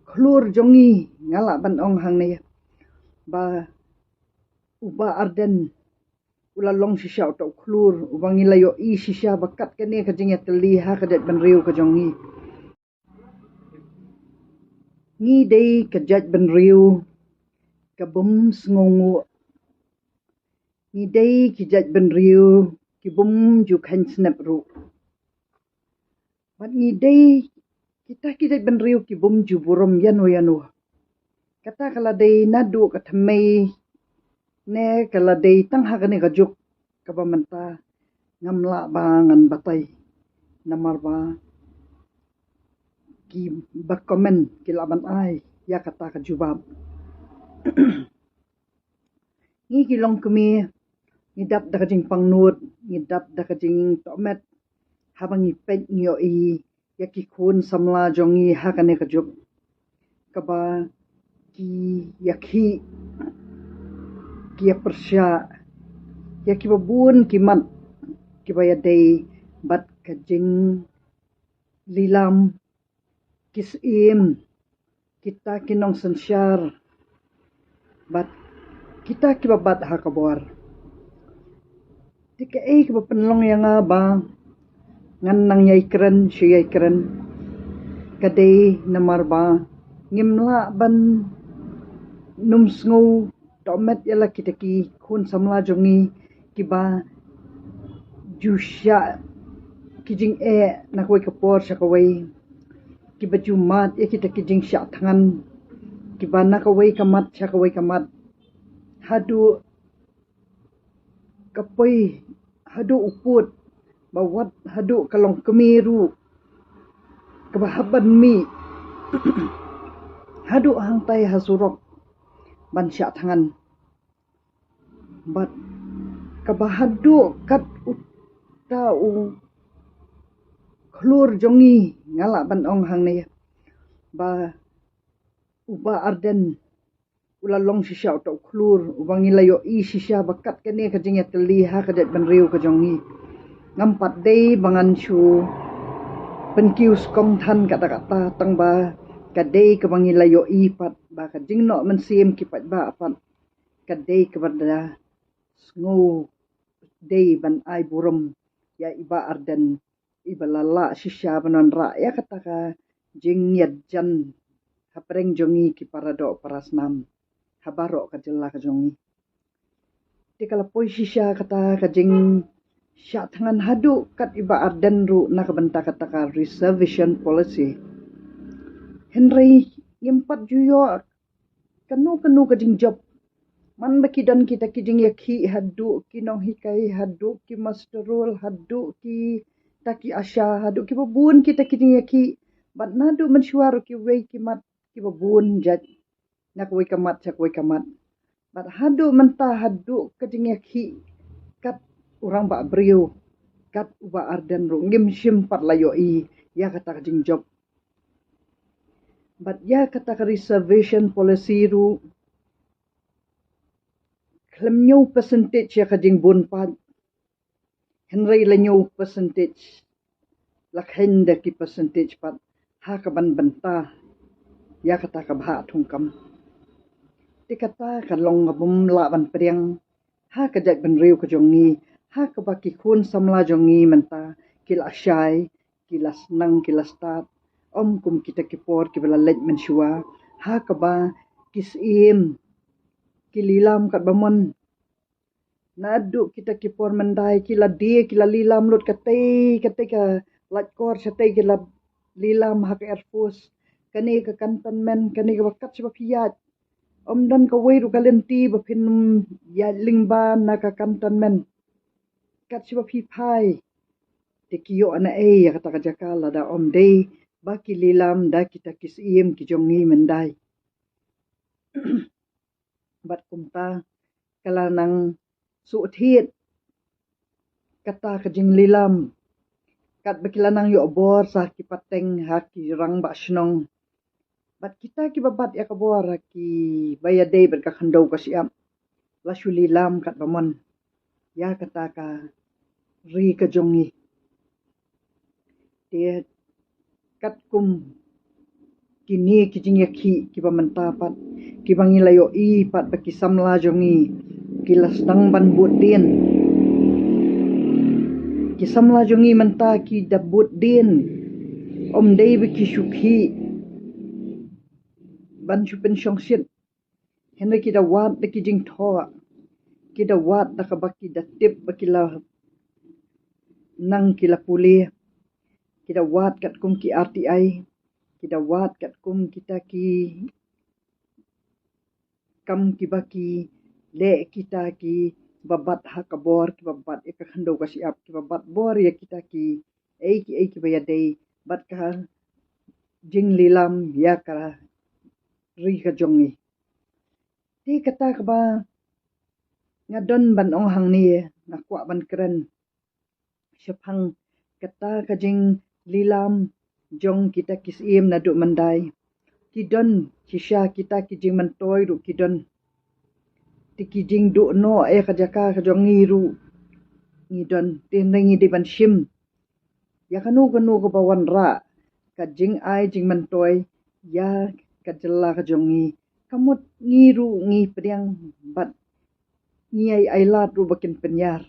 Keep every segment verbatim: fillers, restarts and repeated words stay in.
khlur jong ngi, nga lah ban ong hangne ba u Bah Ardent u la long shisha uta u khlur uba ngi la ïohi shisha ba kat kane ka jingïatylli ha ka jaitbynriew ka jong ngi. Ngi dei ka jaitbynriew ka bym sngewnguh. Ngi dei ki jaitbynriew ki bym ju kheiñ snep ruh. Bad ngi dei kita ki jaitbynriew ki bym ju burom ïano ïano. Kata ka la dei naduh ka thymmei ne ka la dei tang ha kane ka juk kaba mynta ngam lah ba ngan batai. Namar ba kiba comment ki lah ban ai ïa kata ka jubab. Ngi ki longkmie ngi dap da ka jingpangnud, ngi dap da ka jingtohmet haba ngi peit ngi ïohi ïa ki khun samla jong ngi ha kane ka juk kaba ki ïakhih, ki ïapyrshah ïa kiba bun ki mat kiba ïadei bad ka jinglilam, ki syiem, kita ki nongsynshar bad kita kiba bat ha ka bor. Te kaei kaba pynlong ïa nga ba ngan nang ïai kren shu ïai kren, ka dei namar ba ngim lah ban nym sngew tohmet ïa la kita ki khun samla jong ngi kiba ju shah ki jingeh na kawei ka por sha kawei, kiba ju mad ïa kita ki jingshah thngan kiba na kawei ka mat sha kawei ka mat, haduh ka poi haduh u pud ba wat haduh ka longkmie ruh kaba hap ban mih haduh hangtai ha surok ban shah thngan. Bad kaba haduh kat uta u khlur jong ngi, nga lah ban ong hangne ba u Bah Ardent u la long shisha uta u khlur uba ngi la ïohi shisha ba kat kane ka jingïatylli ha ka jaitbynriew ka jong ngi. Ngam pat dei ba ngan shu pynkiew skong than katta katta, tang ba ka dei kaba ngi la ïohi pat ba ka jingnoh mynsiem ki paidbah pat ka dei kaba da sngew dei ban ai burom ïa i Bah Ardent iba la lah shisha ban wanrah ïa kata ka jingïajan hapdeng jong ngi ki para doh para snam ha baroh ka jylla ka jong ngi. Te ka la poi shisha kata ka jingshah thngan haduh kat i Bah Ardent ruh na ka bynta kata ka reservation policy. Hynrei ngim pat ju ïoh kano kano ka jingjop. Man ba ki don kita ki jingïakhih haduh ki nonghikai, haduh ki muster roll, haduh kita ki ASHA, haduh kiba bun kita ki jingïakhih. Bad naduh mynshuwa ruh kiwei ki mat kiba bun jait na kawei ka mat sha kawei ka mat. Bad haduh mynta haduh ka jingïakhih kat u rangbah briew, kat u Bah Ardent ruh ngim shym pat la ïohi ïa kata ka jingjop. Bad ïa kata ka reservation policy ruh khlem hynñiew percentage ïa ka jingbun paid, hynrei la hynñiew percentage, la kheiñ da ki percentage pat ha kaban bynta ïa kata ka bhah thungkam. Te kata ka long ka bym lah ban pdiang ha ka jaitbynriew ka jong ngi, ha kaba ki khun samla jong ngi mynta ki la shai, ki la snang, ki la stad, ym kum kita ki por kiba la leit mynshuwa, ha kaba ki syiem ki lilam katba mon. Naduh kita ki por myndai ki la die, ki la lilam lut katei katei ka laitkor, shatei ki la lilam ha ka Air Force. Kane ka cantonment, kane kaba kat shaba phi ïaid, ym don kawei ruh ka lynti ba phin ïaid lyngba na ka cantonment. Kat shaba phi phai, te ki ïoh na ei ïa kata ka jaka lada ym dei ba ki lilam da kita ki syiem ki jong ngi myndai. Bad kumta ka la nang suhthied kata ka jinglilam, katba ki la nang ïoh bor sa ki pateng ha ki rangbah shnong. Bad kita kiba bat ïa ka bor ha kiba ïadei bad ka khyndew ka shyiap, la shu lilam katba mon ïa kata ka ri ka jong ngi. Te katkum kine ki jingïakhih kiba mynta pat, kiba ngi la ïohi pat ba ki samla jong ngi ki la sdang ban bud dien. Ki samla jong ngi mynta ki da bud dien. Ym dei ba ki shu khih ban shu pynshongshit. Hynrei ki da wad da ki jingthoh, ki da wad da kaba ki da tip ba ki la nang ki la pule, ki da wad katkum ki R T I, ki da wad katkum kita ki kam kiba ki leh kita kiba bat ha ka bor, kiba bat ïa ka khyndew ka shyiap, kiba bat bor ïa kita ki ei ki ei kiba ïadei bad ka jinglilam ïa ka ri ka jong ngi. Te kata kaba nga don ban ong hangne, nga kwah ban kren shaphang kata ka jinglilam jong kita ki syiem naduh myndai. Ki don shisha kita ki jingmyntoi ruh ki don. Te ki jingduh noh ïa ka jaka ka jong ngi ruh ngi don. Te hynrei ngi dei ban shim ïa kano kano kaba wanrah ka jingai jingmyntoi ïa ka jylla ka jong ngi. Ka mut ngi ruh ngi pdiang bad ngi ai ai lad ruh ba kin pynïar.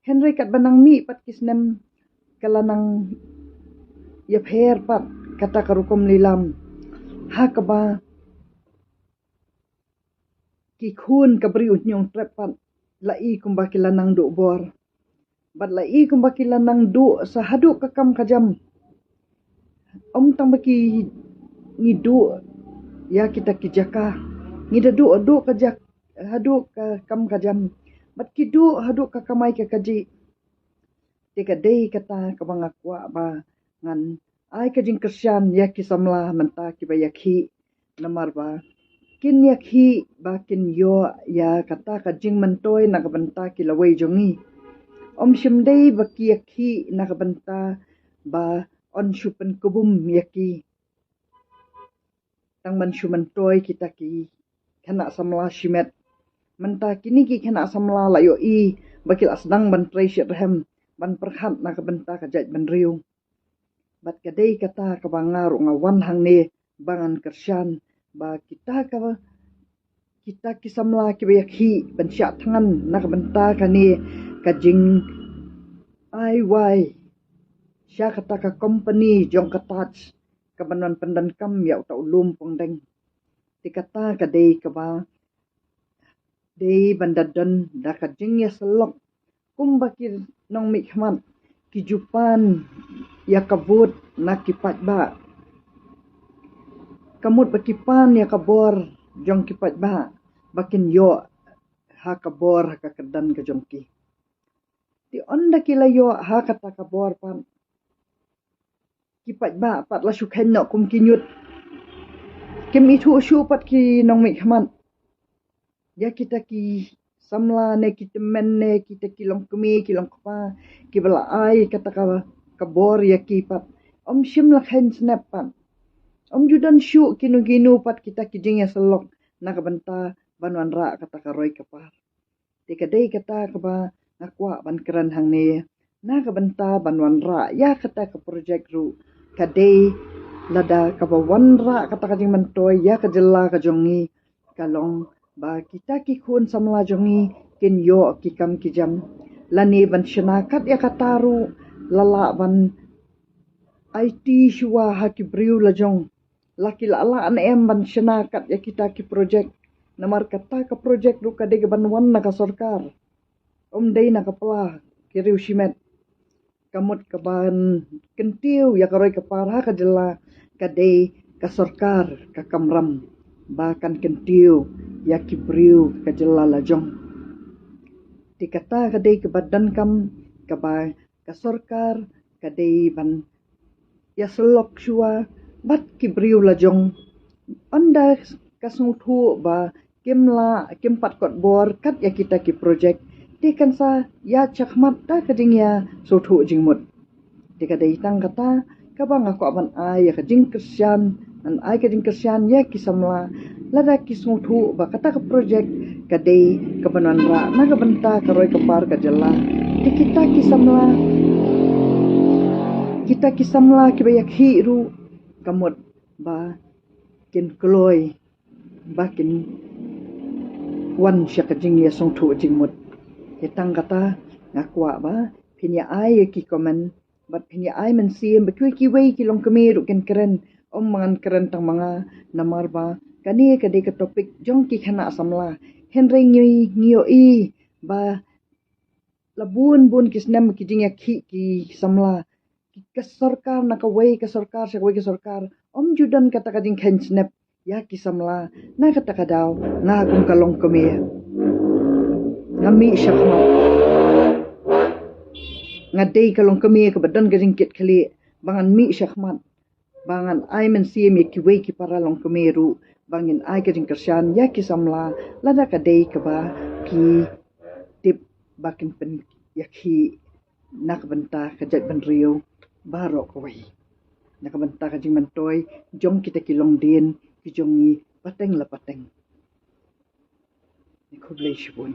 Hynrei katba nang mih pat ki snem ka la nang ïapher pat kata ka rukom lilam ha kaba ki khun ka briew hynñiewtrep pat la i kumba ki la nang duh bor. Bad la i kumba ki la nang duh sa haduh ka kam ka jam. Ym tang ba ki ngi duh ïa kita ki jaka. Ngi da duh, duh ka jak, haduh ka kam ka jam. Bad ki duh haduh ka kamai ka kajih. Te ka dei kata kaba nga kwah ba ngan ai ka jingkyrshan ïa ki samla mynta kiba ïakhih. Namar ba kin ïakhih ba kin ïoh ïa kata ka jingmyntoi na ka bynta ki lawei jong ngi. Ym shym dei ba ki ïakhih na ka bynta ba yn shu pynkubum ïa ki. Tang ban shu myntoi kita ki khynnah samla shimet. Mynta kine ki khynnah samla la ïohi ba ki la sdang ban trei shitrhem ban pyrkhat na ka bynta ka jaitbynriew. Bad ka dei kata kaba nga ruh nga wan hangne ba ngan kyrshan ba kita kaba, kita ki samla kiba ïakhih ban shah thngan na ka bynta kane ka jingai wai sha kata ka kompani jong ka Taj kaba wan pyndonkam ïa uta u lum pongdeng. Te kata ka dei kaba dei ban da don da ka jingïasyllok kumba ki nongmihkhmat ki ju pan ïa ka vote na ki paidbah. Ka mut ba ki pan ïa ka bor jong ki paidbah ba kin ïoh ha ka bor ha ka kyrdan ka jong ki. Te ynda ki la ïoh ha kata ka bor pat ki paidbah pat la shu kheiñ noh kum ki ñiut. Kim ithuh shuh pat ki nongmihkhmat ïa kita ki samla ne ki tymmen ne kita ki longkmie ki longkpa kiba la ai kata ka, ka bor ïa ki pat. Ym shym la kheiñ snep pat. Ym ju don shuh kino kino pat kita ki jingïasyllok na ka bynta ban wanrah kata ka roi ka par. Te ka dei kata kaba nga kwah ban kren hangne na ka bynta ban wanrah ïa kata ka projek ruh ka dei lada kaba wanrah kata ka jingmyntoi ïa ka jylla ka jong ngi ka long ba kita ki khun samla jong ngi kin ïoh ki kam ki jam. Lane ban shna kat ïa kata ruh la lah ban aiti shuwa ha ki briew la jong. La ki la lah ne em ban shna kat ïa kita ki projek. Namar kata ka projek ruh ka dei ka ban wan na ka sorkar. Ym dei na ka pla ki riew shimet. Ka mut ka ban kyntiew ïa ka roi ka par ha ka jylla ka dei ka sorkar ka kamram ba kan kyntiew ïa ki briew ka jylla la jong. Te kata ka dei kaba donkam kaba ka sorkar ka dei ban ïasyllok shuwa bad ki briew la jong. Ynda ka sngewthuh ba kim lah, kim pat kot bor kat ïa kita ki projek, te kan sa ïa shakhmat da ka jingïasngewthuh jingmut. Te ka dei tang kata kaba nga kwah ban ai ïa ka jingkyrshan, ban ai ka jingkyrshan ïa ki samla lada ki sngewthuh ba kata ka projek ka dei ka ban wanrah na ka bynta ka roi ka par ka jylla. Te kita ki samla, kita ki samla kiba ïakhih ruh ka mut ba kin kloi ba kin wan sha ka jingïasngewthuh jingmut. Te tang kata nga kwah ba phin ïa ai ïa ki comment bad phin ïa ai mynsiem ba kiwei kiwei ki longkmie ruh kin kren. Ym ba ngan kren tang ma nga namar ba kane ka dei ka topic jong ki khynnah samla. Hynrei ngi ngi ïohi ba la bun bun ki snem ki jingïakhih ki samla. Ki ka sorkar na kawei ka sorkar sha kawei ka sorkar ym ju don kata ka jingkheiñ snep ïa ki samla. Na kata ka daw nga kum ka longkmie nga mih shakhmat. Nga dei ka longkmie kaba don ka jingkitkhlieh ba ngan mih shakhmat ba ngan ai mynsiem ïa kiwei ki para longkmie ruh ba ngin ai ka jingkyrshan ïa ki samla lada ka dei kaba ki tip ba kin pynïakhih na ka bynta ka jaitbynriew baroh kawei, na ka bynta ka jingmyntoi jong kita ki longdien ki jong ngi pateng la pateng. Khublei shibun.